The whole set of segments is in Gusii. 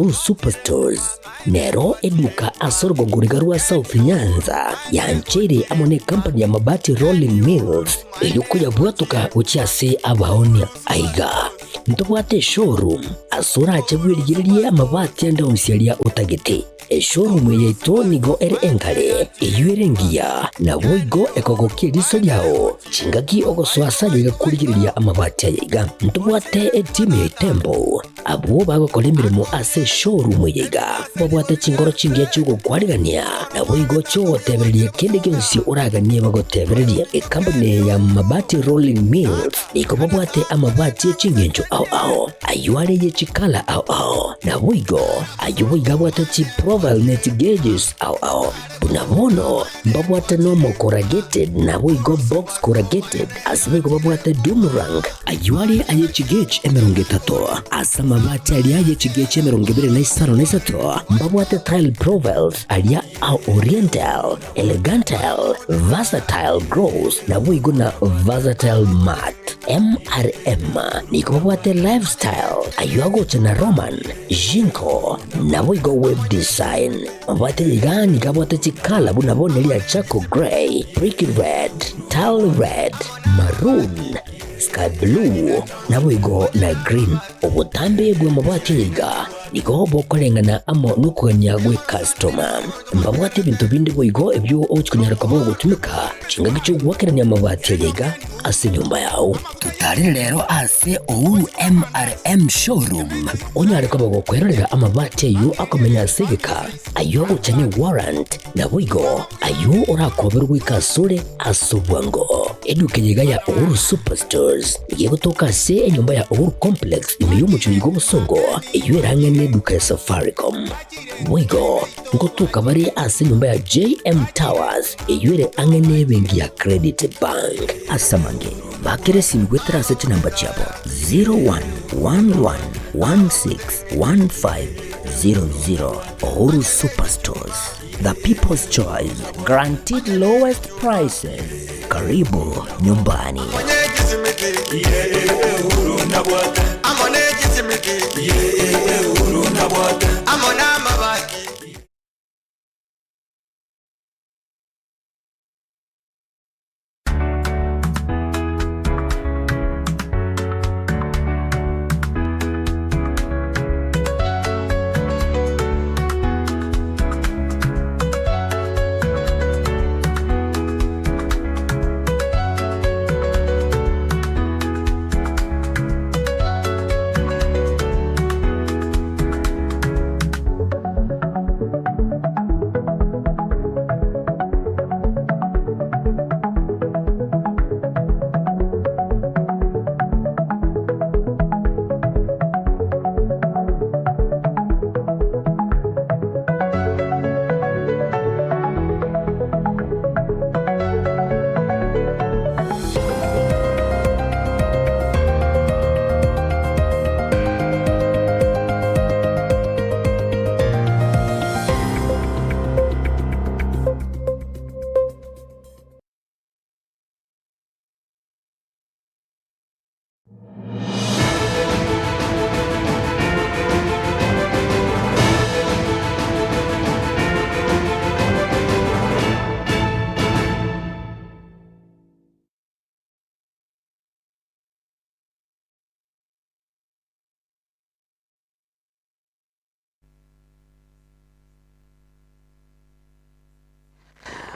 Uhuru Superstores nero eduka ase orogongo riga rwa South Nyanza yancheire amo ne company ya Mabati Rolling Mills erio koyabwatoka gochia ase abaonia. Aiga ntobwate eshowroom ase orache bwerigererie amabati ande onsi aria otagete. Eshowroom eye yaito nigo ere enkare, eyio ere engiya, naboigo ekogokia eriso riao chingaki ogosoa ase aye iga korigereria amabati aya iga. Ntobwate etimu ya Itembo, abwo bagokora emeremo ase eshowroom eye iga, babwate chinkoro chingiya chi'ogokwarigania, naboigo chi'ogotebereria kende gionsi oraganie bagotebererie. Ekampuni eye ya Mabati Rolling Mills nigo babwate amabati e chingencho ao ao, ayio are ye chikala ao ao, naboigo Ayio boigo abwate chiprofile ne chigeges ao ao. Buna bono mbabwate normal corrugated naboigo box corrugated ase boigo babwate doom rank. Ayio are aye chigauge 30 ase amabati aria aye chigauge 23 mbabwate tile profiles aria a oriental, elegantal, versatile gloss naboigo na versatile matte. MRM nigo babwate lifestyle ayio agocha na Roman, Jinko, naboigo web design. Mabwate iga nigo abwate chikala buna bono eria charcoal grey, brick red, tile red, maroon, sky blue, naboigo na green. Obotambe bw'amabati aya iga nigo bokoreng'ana amo nokogania gw'ekastoma. Mbabwate ebinto binde boigo ebio ogochia konyara koba ogotumeka chingaki chi'ogoakerania amabati aya iga ase enyomba yao. Totarere rero ase Uhuru MRM Showroom onyare koba gokwerorera amabati ayio akomenya ase egeka, ayio agocha ne warrant, naboigo ayio orakoberwe goika asore ase obwango. Eduka eye iga ya Uhuru Superstores nigo egotoka ase enyomba ya Uhuru Complex ime y'omochie oyo bw'obosongo eyio erang'ane eduka ya Safaricom. Boigo ngotoka bare ase enyomba ya JM Towers eyio ere ang'e n'ebenki ya Credit Bank. Ase amange, bakera esimi goetera ase chinamba chiabo 0111161500. Uhuru Superstores, the people's choice, guaranteed lowest prices. Karibu nyumbani.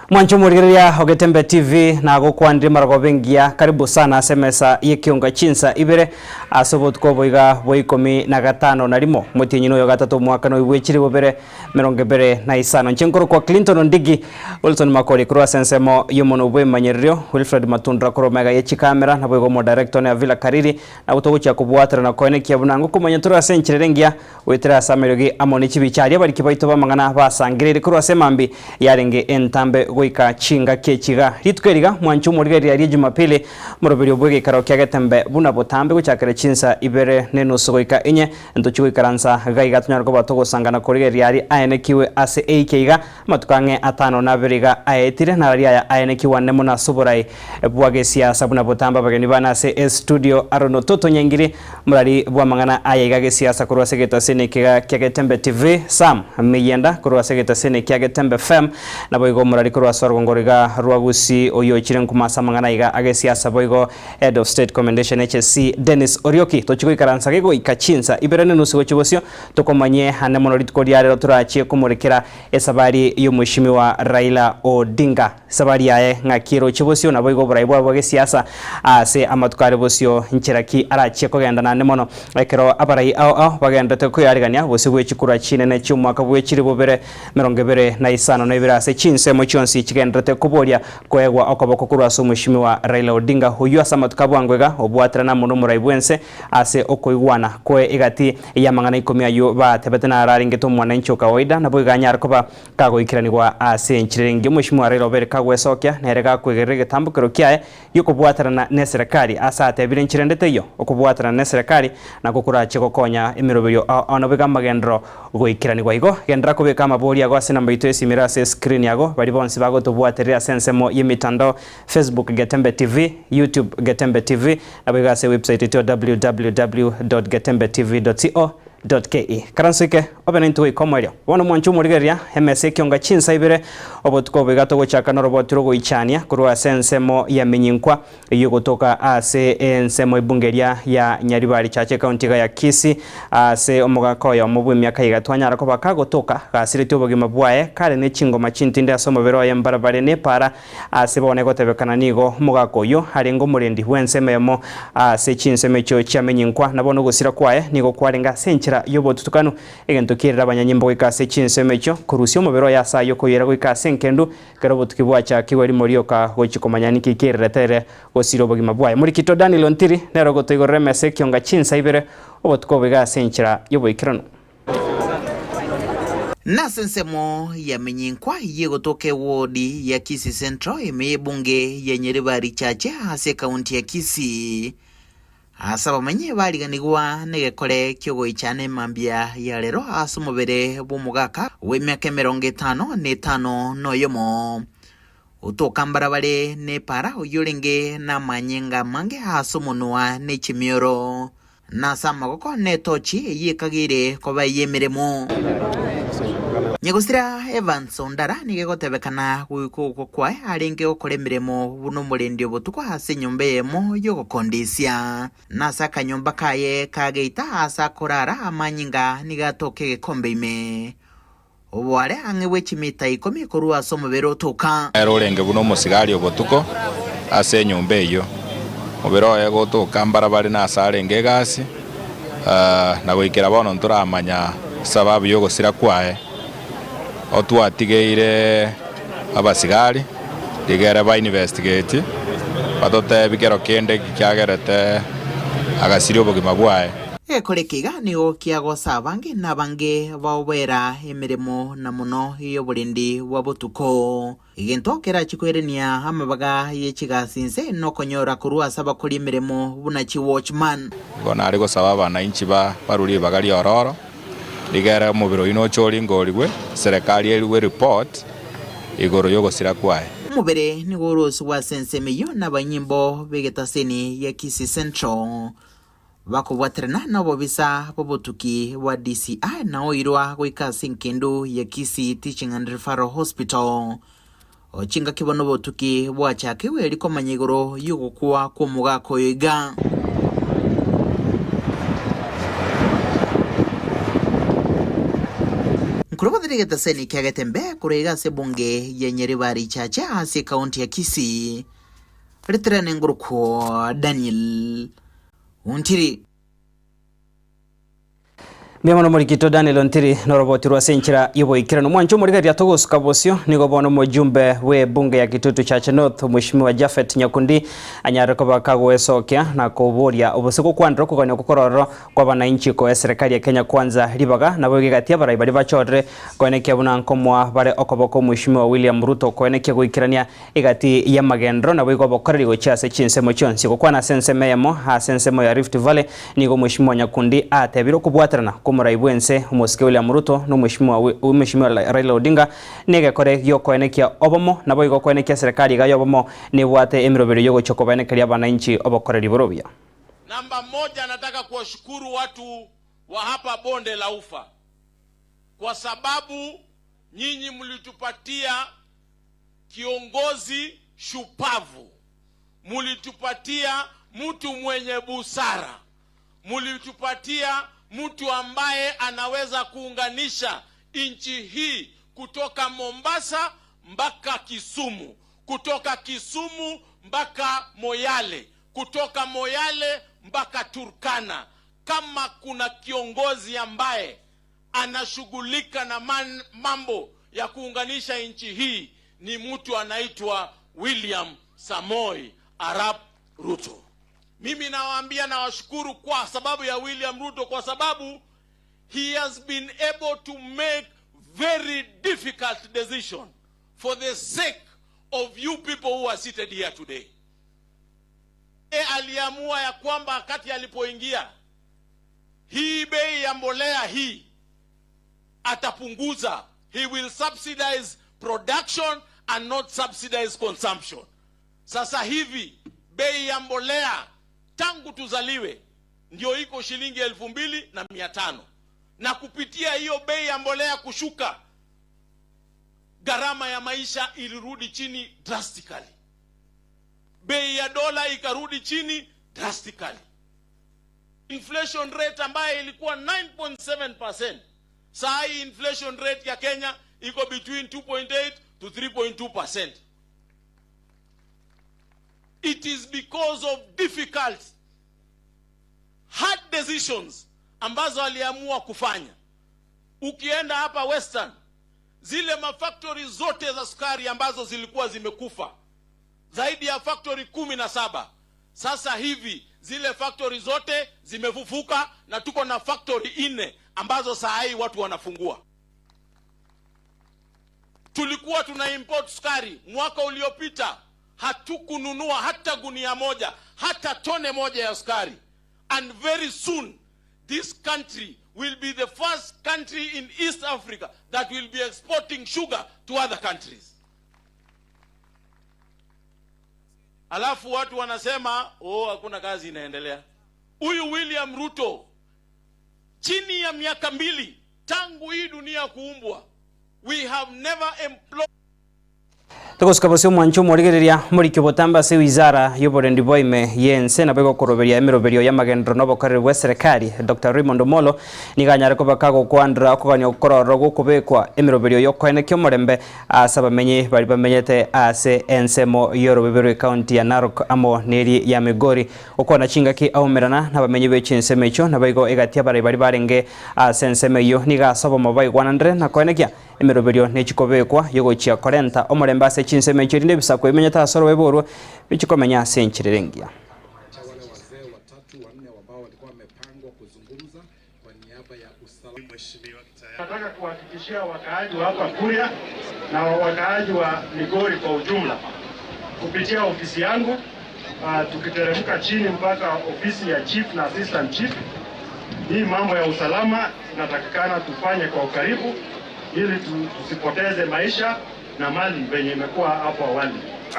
Mwanche omorigereria o Getembe TV nagokwanire marogoba engiya karibu sana ase emesa y'ekionga chinsa ibere ase obotuko obo iga bwa ikomi na gatano na rimo omotienyi noyo gatato omwaka noyo bwechire bobere merongo ebere na isano. Inche nkorokwa Clinton Ondigi Wilson Makori korwa ase ensemo y'omonwa bw'emanyererio Wilfred Matundura korwa omega ye chikamera naboigo omodirector one Avila Kariri nabwo togochia kobwaterana koenekia buna ngokomanya tore ase enchera ere engiya Goetera ase amariogi amo ne chibicha aria abariki baito b'amang'ana basangereire korwa ase emambi yarenge entambe goika. goika chingaki echi iga. Rituko eri iga mwanche omorigereria rie Jumapili, moroberio bw'egeikaro kia Getembe buna botambe gochakera chinsa ibere na enusu goika inye, ntochie goikaransa gaiga tonyare koba togosangana korigereria aria aenekiwe ase eiki iga. Amatuko ang'e atano na abere iga aetire, narari aya aenekigwe ane mono ase oborai bwa gesiasa buna botambe abageni bane ase estudio Aaron Ototo Nyangiri, Omorari bw'amang'ana aya iga gesiasa korwa ase egetaseni ekiga kia Getembe TV, Sam Miyenda korwa ase egetaseni kia Getembe FM, naboigo omorari korwa ase orogongo iga rwa Gusii oyio ochire nkuma ase amang'ana iga agesiasa boigo Head of State Commendation HSC Dennis Orioki. Tochie goikaransa gegoika chinsa ibere nenusu gochia bosio Tokomanyie ande mono rituko ria rero torachie komorekera esabari y'omweshimiwa Raila Odinga. Esabari yaye ng'aki erochie bosio naboigo oborai bwaye bwa gesiasa ase amatuko are bosio nchera ki arachie kogenda naende mono ekero abarai ao ao bagenderete koyarigania bosio bwe chikura chinene chi'omwaka bwe chilifu bibere 25 ase chinsemo chionsi chigenderete koboria koegwa okoboko korwa ase omweshimiwa Raila Odinga oyio ase amatuko a bwango iga obwaterana amo nomorai bwense Ase okoigwana kwe egati y'amang'ana ikomi ayio batebete naro arengete omwananchi o kawaida, naboigo anyare koba kagoikeranigwa ase enchera engiya. Omweshimiwa Raila Obere kagwesokia, nere gakwegerera egetambokero kiaye gi'okobwaterana n'eserekari ase atebire enchera ende teiyo okobwaterana n'eserekari nakwo korache gokonya emeroberio ao ao naboigo amagenderero goikeranigwa. Igo genderera kobeka amabori ago ase enamba yaito y'esimi ere ase escreen yago baria bonsi bagotobwaterera ase ensemo y'emitandao Facebook Getembe TV, YouTube Getembe TV, Naboigo ase ewebsite yaito www.getembetv.co.ke. Karansoike obe naintwe goika omoerio. Bono mwanche omorigereria emesa ekionga chinsa ibere obotuko obo iga togochaka noroboti rogoichania korwa ase ensemo ya Minyinkwa eyio egotoka ase ensemo ebunge eria ya Nyaribari Chache ekaunti iga ya Kisii ase omogaka oyomo bw'emiaka iga twanyara koba kagotoka gasiretie obogima bwaye kare ne chingoma chintinde ase omobere oye mbarabare nepara Ase bono egotebekana nigo omogaka oyio arenge omorendi bw'ensemo eyemo ase chinsemo echio chiamenyinkwa, na bono ogosira kwaye nigo kwarenge ase enchera y'obotutukanu, egento kierire abanyanyimbo goika ase chinsemo echio, korusia omobere oye ase ayio koyera goika ase enkendu, ekero obotuki bwachakigwe rimo rioka gochia komanya ninki kiererete ere gosira obogima bwaye. Morikito Daniel Ontiri nere ogotoigorera emesa ekionga chinsa ibere obotuko obo iga ase enchera y'oboikeranu. Nase ensemo ya Minyinkwa y'egotoka ewodi ya Kisii Central ime y'ebunge ya Nyaribari Chache ase ekaunti ya Kisii. Ase abamenyi bariganigwa negekore ki'ogoichana emambia ya rero ase omobere bw'omogaka bw'emiaka 55 noyomo. Otoka mbarabare nepara oyio orenge namanyinga amange ase omonwa ne chimioro. Na ase amaboko netochi eyio ekageire koba ey'emeremo. Nyagosira Evans Ondara nigo egotebekana goika ogokwa kwaye arenge gokora emeremo buna omorendi obotuko ase enyomba eyemo y'ogokondisia. Na ase akanyomba kaye ka geita aase akorara amanyinga nigo atoka egekombe ime. Oboare ang'e bwe chimita ikomi korwa ase omobere otoka. Nere orenge buna omosigari obotuko ase enyomba eyio. Omobere oye gotoka mbarabare nase arenge egasi, na goikera bono ntoramanya esababu y'ogosira kwaye. Otwatigeire abasigari rigere ba investigate batotebi kero kende kiagerete agasiria obogima bwaye. Egekora eke iga nigo kiagosa abange na abange baoboera emeremo na mono y'oborendi bwa botuko. Egento kerachie koirania amabaga ye chigasi inse nokonyora korwa ase abakori emeremo buna chiwatchman. Igo nare gosaba abanainchi barue ribaga riororo, rigere omobere oyio noche oringorigwe, serekari erue report igoro y'ogosira kwaye. Omobere nigo orosigwe ase ensemo eyio nabanyimbo b'egetaseni gia Kisii Central. Bakobwaterana nobobisa bw'obotuki bwa DCI na oirwa goika ase engendu ya Kisii Teaching and Referral Hospital. Chingaki bono obotuki bwachakigwe erio komanya igoro y'ogokwa kw'omogaka oyo iga. Nkorobothere egetaseni kia Getembe korwa iga ase ebunge ya Nyaribari Chache ase ekaunti ya Kisii. Ritirane ngorokwo Daniel Ontiri. Mbuya mono Morikito Daniel Ontiri noroboti rwase enchera y'oboikeranu. Mwanche omorigereria togosuka bosio, nigo bono omojumbe bw'ebunge ya Kitutu Chache North Mweshimiwa Japhet Nyakundi anyare koba kagoesokia na koboria obose gokwanera okogania okwo korororo kw'abanainchi koa eserekari ya Kenya Kwanza ribaga naboigo egati abarai baria bachorire koenekia buna nkomoa bare okoboko Omweshimiwa William Ruto koenekia goikerania Egati y'amagenderero naboigo obokoreri gochia ase chinsemo chionsi. Gokwana ase ensemo eyemo ase ensemo ya Rift Valley, nigo Omweshimiwa Nyakundi atebire okobwaterana kw'omorai bw'ense Omosike William Ruto na Omweshimiwa Omweshimiwa Raila Odinga negekore gi'okoenekia obomo naboigo koenekia serikali iga y'obomo nebwate emeroberio y'ogochia kobaenekeria abananchi obokoreri bore obuya. Namba moja nataka kuwashukuru watu wa hapa bonde la ufa kwa sababu nyinyi mlitupatia kiongozi shupavu, mulitupatia mtu mwenye busara, mulitupatia mtu ambaye anaweza kuunganisha nchi hii kutoka Mombasa mpaka Kisumu, kutoka Kisumu mpaka Moyale, kutoka Moyale mpaka Turkana. Kama kuna kiongozi ambaye anashughulika na man, mambo ya kuunganisha nchi hii ni mtu anaitwa William Samoi Arap Ruto. Mimi nawaambia nawashukuru kwa sababu ya William Ruto, kwa sababu he has been able to make very difficult decision for the sake of you people who are seated here today. E, aliamua ya kwamba wakati alipoingia hii bei ya mbolea hii atapunguza. He will subsidize production and not subsidize consumption. Sasa hivi bei ya mbolea tangu tuzaliwe ndio iko shilingi 2,500 na kupitia hiyo bei ya mbolea kushuka, gharama ya maisha ilirudi chini drastically, bei ya dola ikarudi chini drastically. Inflation rate ambayo ilikuwa 9.7%, saa hii inflation rate ya Kenya iko between 2.8 to 3.2%. It is because of difficult hard decisions ambazo aliamua kufanya. Ukienda hapa Western, zile mafactory zote za sukari ambazo zilikuwa zimekufa zaidi ya factory 17 sasa hivi zile factory zote zimefufuka na tuko na factory nne ambazo saa hii watu wanafungua. Tulikuwa tuna import sukari mwaka uliopita, hatukununua hata gunia moja, hata tone moja ya sukari. And very soon this country will be the first country in East Africa that will be exporting sugar to other countries. Alafu watu wanasema oh, hakuna kazi inaendelea. Huyu William Ruto chini ya miaka 2 tangu hii dunia kuumbwa, we have never employed Togosuka bosio omwancho omorigereria omoriki obotambe ase ewizara y'oborendi bwa ime y'ense nabo egokoroberia emeroberio y'amagenderero na obokoreri bwa eserekari Doctor Raymond Omolo nigo anyare koba kagokwanera okogania okororo gokobekwa emeroberio y'okoenekia omorembe ase abamenyi baria bamenyete ase ensemo y'orobebe rw'ecounty ya Narok amo neri ya Migori. Gokwana chingaki aumerana nabamenyi be chinsemo echio naboigo egati abarai baria barenge ase ensemo eyio nigo ase obomo baigwananire na koenekia Emeroberio nechikobekwa y'ogochia korenta omorembe ase chinsemo echio, erinde ebisaku ebimenyete ase orobebe orwo bichie komenya ase enchera ere engiya. Nataka kuhakikishia wakaaji wa hapa Kuria na wakaaji wa Migori kwa ujumla kupitia ofisi yangu tukiteremka chini mpaka ofisi ya chief na assistant chief, hii mambo ya usalama inatakikana tufanye kwa ukaribu ili tusipoteze maisha na mali venye imekuwa hapo awali.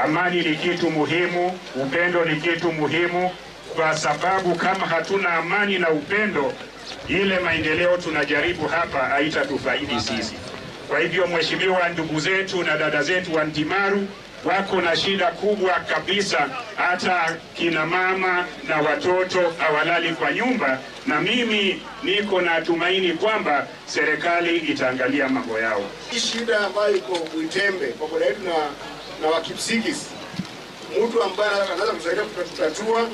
Amani ni kitu muhimu, upendo ni kitu muhimu, kwa sababu kama hatuna amani na upendo, ile maendeleo tunajaribu hapa haitatufaidi sisi. Kwa hivyo, mheshimiwa, ndugu zetu na dada zetu wa Ntimaru wako na shida kubwa kabisa, hata kina mama na watoto hawalali kwa nyumba, na mimi niko na tumaini kwamba serikali itaangalia mambo yao. Hii shida ambayo iko Buitembe kwa boda yetu na Wakipsigis, mtu ambaye anaweza kusaidia kutatua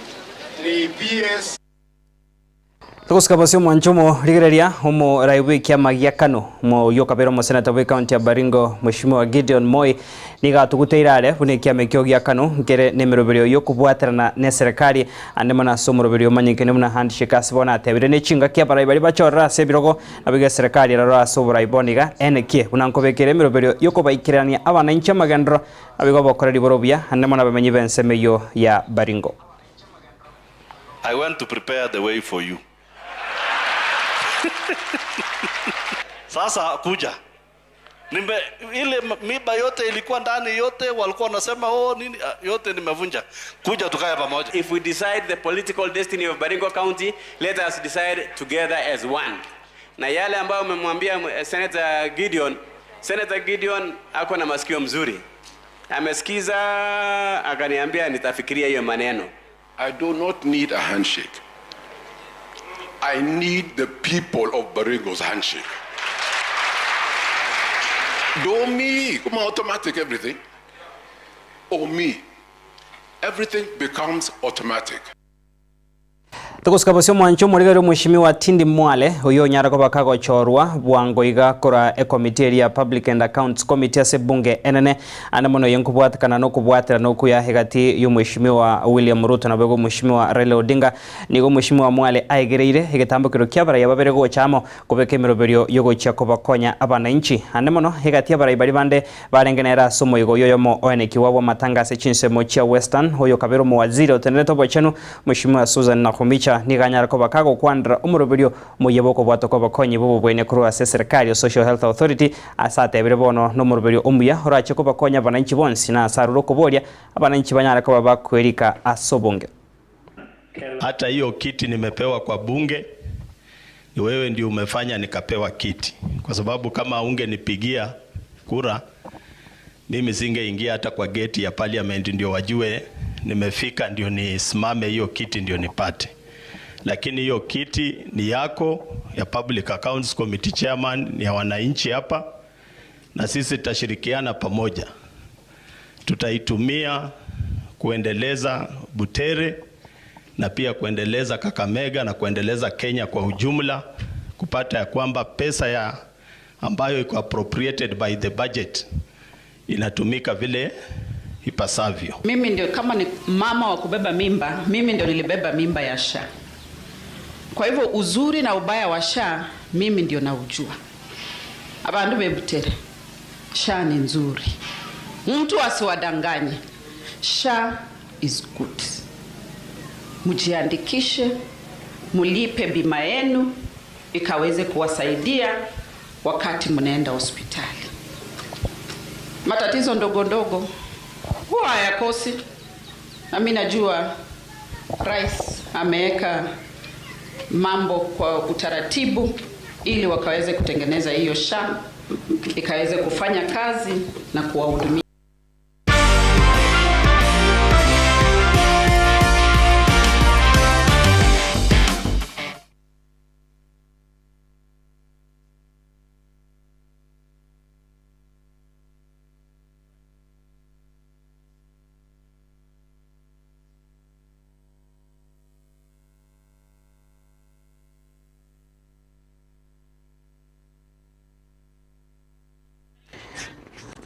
ni PS. Togosika bosio omwancho omorigereria omorai bw'ekiama gia Kanu, omoyio okabera omoseneta bw'ecounty ya Baringo Mweshimiwa Gideon Moi nigo atuguteire are buna ekiama ekio gia Kanu nkere nemeroberio y'okobwaterana neserekari ande mono ase omoroberio omanyekene buna handshake ase bono atebire nechingaki abarai baria bachorire ase ebirogo naboigo eserekari erarore ase oborai bono iga enekie buna nkobekera emeroberio y'okobaikererania abananchi amagenderero naboigo obokoreri bore obuya ande mono abamenyi b'ensemo eyio ya Baringo. I went to prepare the way for you. Sasa kuja Nimbe, ile miba yote ilikuwa ndani yote walikuwa wanasema oh, nini ah, yote nimevunja. Kuja tukae pamoja. If we decide the political destiny of Baringo County, let us decide together as one. Na yale ambayo umemwambia eh, Senator Gideon, Senator Gideon ako na masikio mzuri, amesikiza akaniambia nitafikiria hiyo maneno. I do not need a handshake. I need the people of Baringo's handshake. Do me, come on, automatic everything. Or me. Everything becomes automatic. Togosika bosio omwancho omorigari omweshimiwa Tindi Mwale oyio onyare koba kagochorwa bwango iga kora ekomiti eria ya Public and Accounts Committee ase ebunge enene ande mono eye nkobwatekana na okobwaterana okuya egati ya omweshimiwa William Ruto naboigo omweshimiwa Raila Odinga. Nigo omweshimiwa Mwale aegereire egetambokero kia abaraiya babere gocha amo kobeka emeroberio yogochia kobakonya abananchi ande mono egati y'abarai baria bande barenge nere ase omoigo oyo oyomo oenekiwa bw'amatanga ase chinsemo chia Western oyo okabera omowaziri otenerete obochenu Mweshimiwa Susan Nakhumicha nigo anyare koba kagokwanera omoroberio omoyia bw'okobwatoka obokonyi bw'obobwenia korwa ase eserekari ya Social Health Authority ase atebire bono nomoroberio omuya orache kobakonya abananchi bonsi na ase arure okoboria abananchi banyare koba bakwerika ase obonge. Hata hiyo kiti nimepewa kwa bunge, ni wewe ndio umefanya nikapewa kiti, kwa sababu kama ungenipigia kura mimi singeingia hata kwa geti ya parliament, ndio wajue nimefika, ndio nisimame hiyo kiti ndio nipate. Lakini hiyo kiti ni yako ya Public Accounts Committee Chairman, ni ya wananchi hapa, na sisi tutashirikiana pamoja, tutaitumia kuendeleza Butere na pia kuendeleza Kakamega na kuendeleza Kenya kwa ujumla, kupata ya kwamba pesa ya ambayo iko appropriated by the budget inatumika vile ipasavyo. Mimi ndio kama ni mama wa kubeba mimba, mimi ndio nilibeba mimba ya SHA. Kwa hivyo uzuri na ubaya wa SHA mimi ndio naujua. Abandu bebutere, SHA ni nzuri, mtu asiwadanganye. SHA is good. Mjiandikishe, mulipe bima yenu ikaweze kuwasaidia wakati mnaenda hospitali. Matatizo ndogo ndogo huwa hayakosi, na mimi najua Rais ameweka mambo kwa utaratibu ili wakaweze kutengeneza hiyo SHA ikaweze kufanya kazi na kuwahudumia.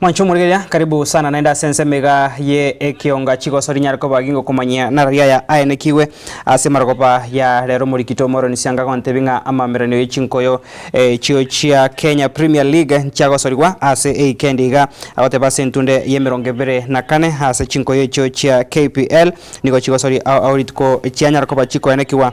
Mwancho omorigereria karibu sana naende ase ensemo iga ye ekionga chigoso rinyare koba gingokomanyia nararia aya aenekigwe ase marogoba ya rero omorikito omoroni sianga agontebia ng'a amameranio ye chinkoyo echio chia Kenya Premier League nchiagosorigwa ase eikendi iga agoteba ase entunde ye emerongo ebere na kane ase chinkoyo echio chia KPL nigo chigosori ao ao rituko chianyara koba chikoenekigwa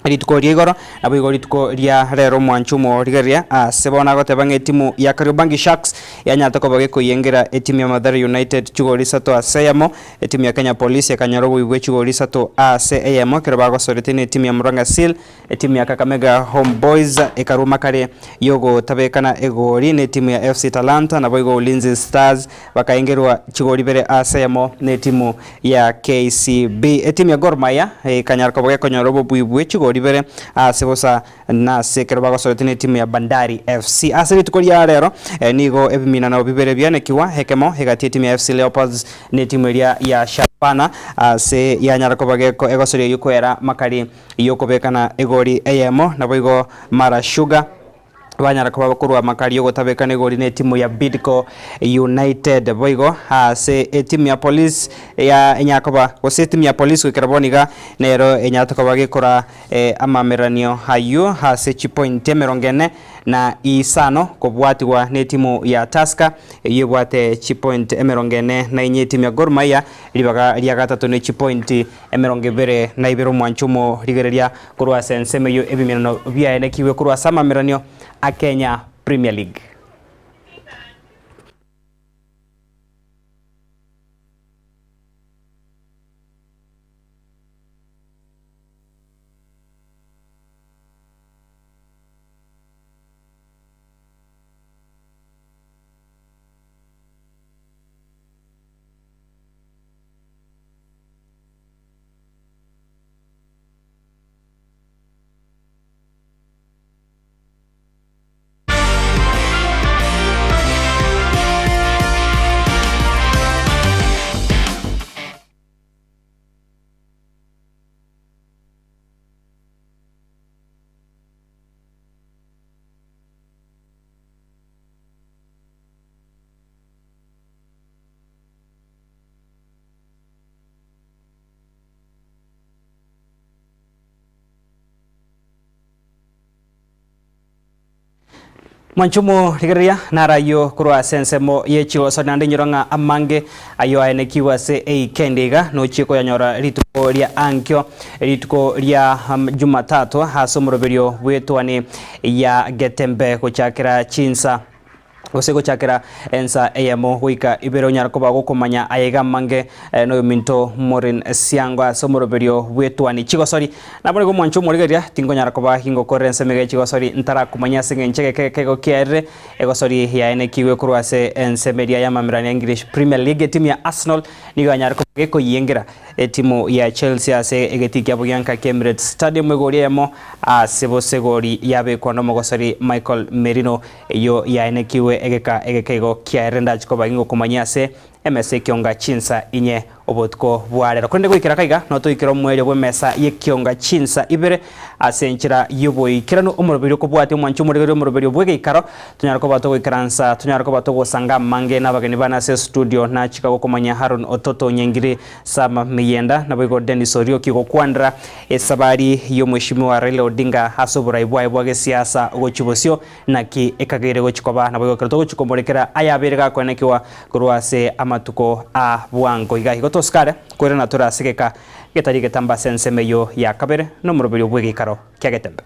Rituko ria igoro, naboigo rituko ria rero omwancho omorigereria ase bono agoteba ng'a etimu ya Kariobangi Sharks yanyarete koba gekoiyengera etimu ya Mathare United chigori isato ase eyemo, etimu ya Kenya Police ekanyora oboyi bwe chigori isato ase eyemo ekero bagosorete na etimu ya Murang'a Seal, etimu ya Kakamega Homeboyz ekaruma kare yogotabekana egori na etimu ya FC Talanta naboigo Ulinzi Stars bakaengerwa chigori ibere ase eyemo na etimu ya KCB. Etimu ya Gor Mahia ekanyara koba gekonyora obobui bwe chigori. chigori ibere ase bosa nase ekero bagosoretie netimu ya Bandari FC. Ase rituko ria rero nigo ebiminano bibere bianekigwa, ekemo egati etimu ya FC Leopards na etimu eria ya Shabana ase yanyara koba geko egosoria eyio koera makari yokobekana egori eyemo naboigo Mara Sugar banyara koba bakorwa amakari y'ogotabekana egori n'etimu ya Bidco United. Boigo ase etimu ya Police ya enyara koba gose etimu ya Police goikera bono iga nero enyarete koba gekora amameranio ayio ase chipointi emerongo ene na isano kobwatigwa n'etimu ya Tusker eyio ebwate chipointi emerongo ene na inye etimu ya Gor Mahia ribaga ria gatato ne chipointi emerongo ebere na ibere omwancho omorigereria Korwa ase ensemo eyio ebiminano biaenekigwe korwa ase amameranio a Kenya Premier League. Mwanchumu rigereria naro ayio korwa ase ensemo ye chigoso naende inyora ng'a amange ayio aenekigwe ase eikendi iga nochie koyanyora rituko ria ankio rituko ria Jumatatu ase omoroberio bw'etwani ya Getembe gochakera chinsa Gose gochakera ensa eyemo goika ibere onyare koba gokomanya ayaiga amange noyominto Maureen Siango ase omoroberio bw'etwani chigosori. Nabo nigo omwancho omorigereria tinkonyara koba gingokorera ensemo iga chigosori ntarakomanya ase engencho egeka ekego kiaerire egosori yaenekigwe korwa ase ensemo eria y'amamerano ya English Premier League etimu ya Arsenal nigo yanyare koba gekoyiengera Etimu ya Chelsea ase egetii kiabo gianka kia Emirates Stadium egori eyemo ase bose egori yabekwa nomogosori Michael Merino Eyio yaenekigwe egeka egeke igo kiaerire ndache koba ingokomanyia ase emesa y'ekionga chinsa inye obotuko bwa rero. Korende goikera kaiga notoikere omoerio bw'emesa y'ekionga chinsa ibere ase enchera y'oboikeranu omoroberio okobwatia omwancho omorigereria omoroberio bw'egeikaro tonyare koba togoikaransa tonyare koba togosanga amange nabageni bane ase estudio nachika gokomanyia Haron Ototo Nyengiri Sama Miyenda naboigo Dennis Orioki gokwanera esabari y'omweshimiwa Raila Odinga ase oborai bwaye bwa gesiasa gochia bosio Naki ekageire gochia koba naboigo ekero togochia komorekera ayabeire gakoenekigwa korwa ase amatuko a bwango iga. Igo tosikare koirana tore ase egeka getari egetambe ase ensemo eyio ya kabere nomoroberio bw'egeikaro kia Getembe.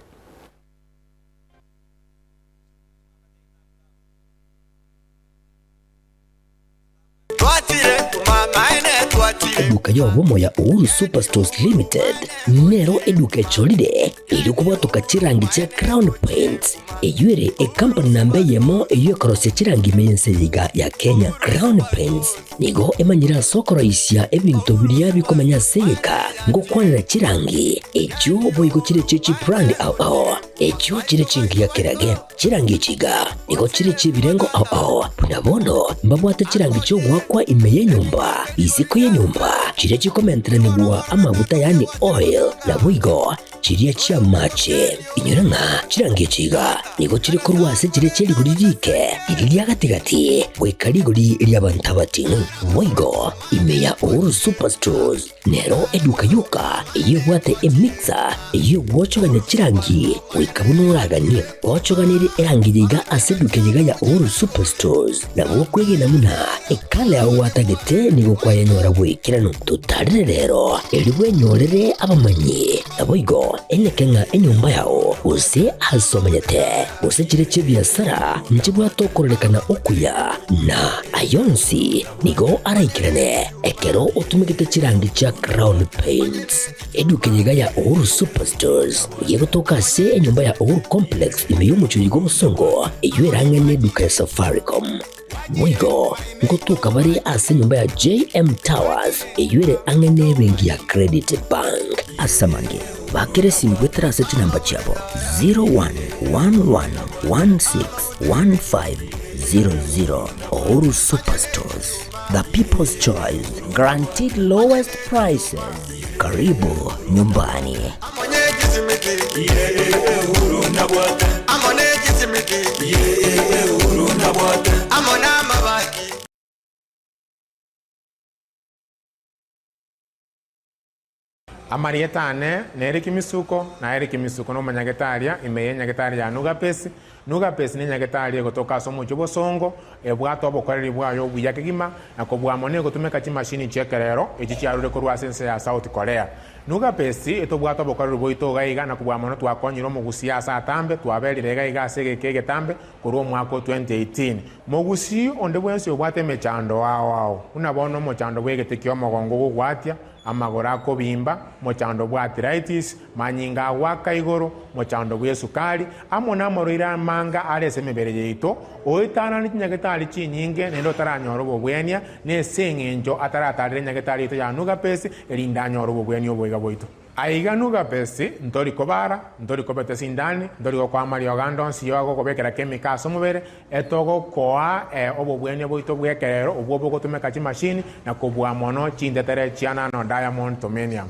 Eduka y'obomo ya Uhuru Superstores Limited nero eduka echorire erio kobwatoka chirangi chia Crown Paints eyio ere ekampani namba eyemo eyio ekorosia chirangi ime y'ense eye iga ya Kenya. Crown Paints nigo emanyire ase okoroisia ebinto biria bikomenya ase egeka ngokwanera chirangi echio boigo chire chie chibrand ao ao echio chire chingiya kerage. Chirangi echi iga nigo chire chi'ebirengo ao ao, buna bono mbabwate chirangi chi'ogoakwa ime y'enyomba, isiko y'enyomba, chiria chikomenteranigwa amaguta yaani oil, naboigo chiria chi'amache. Inyora ng'a chirangi echi iga nigo chire korwa ase chiria chie rigori riike, riria ria gati-gati, goika rigori ri'abanto abating'u. Boigo ime ya Uhuru Superstores Nero eduka yoka eyio ebwate emixer eyio egwochogania chirangi goika buna oraganie. Ochoganirie erangi yaiga ase eduka eyeiga ya Uhuru Superstores nabo okwegena buna ekala yao gwatagete nigo kwayenyora goikeranu. Totarire rero erio bwenyorere abamanyi naboigo eneke ng'a enyomba yao gose ase omenyete gose chire chi'ebiasara nchibwate okororekana okuya na ayonsi Nigo araikerane ekero otumegete chirangi chia Crown Paints. Eduka eye iga ya Uhuru Superstores nigo egotoka ase enyomba ya Uhuru Complex ime y'omochie oyo bw'obosongo eyio erang'ane eduka ya Safaricom. Boigo ngotoka bare ase enyomba ya JM Towers eyio ere ang'e n'ebenki ya Credit Bank. Ase amange. Bakere esimu goetera ase chinamba chiabo 0111161500. Uhuru Superstores, the people's choice, guaranteed lowest prices. Karibu nyumbani. Amarieta ane nere Kimisuko, na ere Kimisuko nomonyagetaria ime y'enyagetari ya Nugapesi. Nugapesi nenyagetari egotoka ase omochie obosongo, ebwate obokoreri bwaye obuya kegima, na kobua mono egotumeka chimashini chi'ekerero echi chiarure korwa ase ense ya South Korea. Nugapesi etobwate obokoreri bwaito iga iga na kobua mono twakonyire omogusii ase atambe, twaberire iga iga ase egeka egetambe korwa omwaka o 2018. Mogusii onde bwensi obwate emechando ao ao, buna bono omochando bw'egete ki'omogongo ogogwatia, amagoro akobimba, mochando bw'arthritis, manyinga agoaka igoro, mochando bw'esukari, amo namorwaire amanga are ase emebere yaito, oetanane chinyagetari chinyinge naende otaranyora obobwenia, nese eng'encho ataratarera enyagetari yaito ya Nugapesi, erinde anyore obobwenia oboiga bwaito. Aiga Nugapesi, ntori kobara, ntori kobeta esindani, ntori gokoa amariogo ande onsi y'ogokobekera chemical ase omobere, Etogokoa obobwenia bwaito bw'ekerero obwo bogotumeka chimashini na kobua mono chintetere chia nano diamond tomenium.